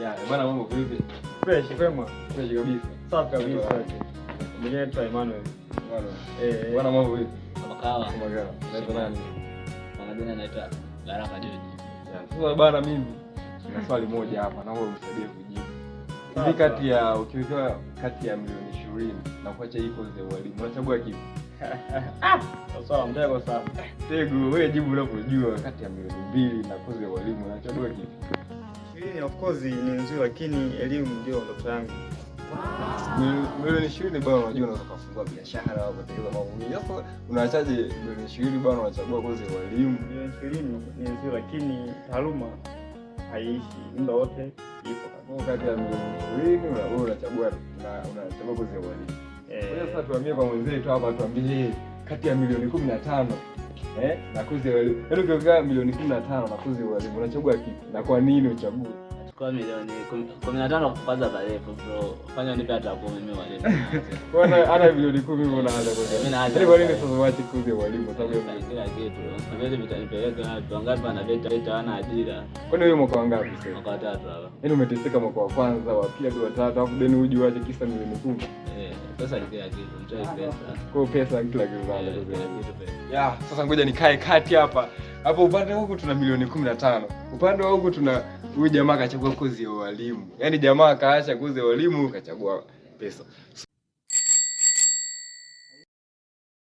Ya, bwana, mambo vipi? Fresh, kwema. Fresh kabisa. Safi kabisa. Mwenyewe naitwa Emmanuel. Bwana. Eh, Bwana, mambo vipi? Kama kawa. Kama kawa. Unaitwa nani? Kwa majina naitwa Baraka George. Ya, sasa bana, mimi na swali moja hapa, naomba unisaidie kujibu. Sawa, Hivi kati ya ukiwekewa kati ya milioni 20 na kuacha hii kozi ya ualimu, unachagua kipi? Sawa, mtego sana. Tego, wewe jibu unavyojua, kati ya milioni 2 na kozi ya ualimu unachagua kipi? 20 of course ni nzuri, lakini elimu ndio ndoto yangu. Milioni 20 bwana, unajua unaweza kufungua biashara au kutengeneza mambo mengi. Sasa unaachaje milioni 20 bwana, unachagua kozi ya ualimu? Milioni 20 ni nzuri, lakini taaluma haiishi, muda wote ipo. Kwa kati ya milioni 20 wewe unachagua kozi ya ualimu. Eh, Kwa hiyo sasa tuhamie kwa mwenzetu hapa, tuambie kati ya milioni 15 na kozi ya ualimu. Yaani ukiongea milioni 15 na kozi ya ualimu unachagua kipi? Na kwa nini uchague? Nachukua milioni 15 kwanza parefu bro. Fanya nipe hata 10 mimi walimu. Kwa ana milioni 10 hivyo unaanza kozi. Mimi naanza. Yaani kwa nini sasa uache kozi ya ualimu sababu ya milioni? Kila kitu. Vyeti vitanipeleka wapi? Wangapi wana vyeti vyeti hawana ajira? Kwani wewe mwaka wangapi sasa? Mwaka wa tatu hapa. Yaani umeteseka mwaka wa kwanza, wa pili hadi wa tatu, alafu then uje uache kisa milioni 10. Eh, pesa ni kila kitu, mtoe pesa. Kwa hiyo pesa kila kitu sana Eh, kozi ya kila ualimu. kitu pesa. Ya, sasa ngoja nikae kati hapa. Hapo upande huku tuna milioni 15. Upande wa huku tuna huyu jamaa akachagua kozi ya ualimu. Yaani jamaa akaacha kozi ya ualimu kachagua pesa.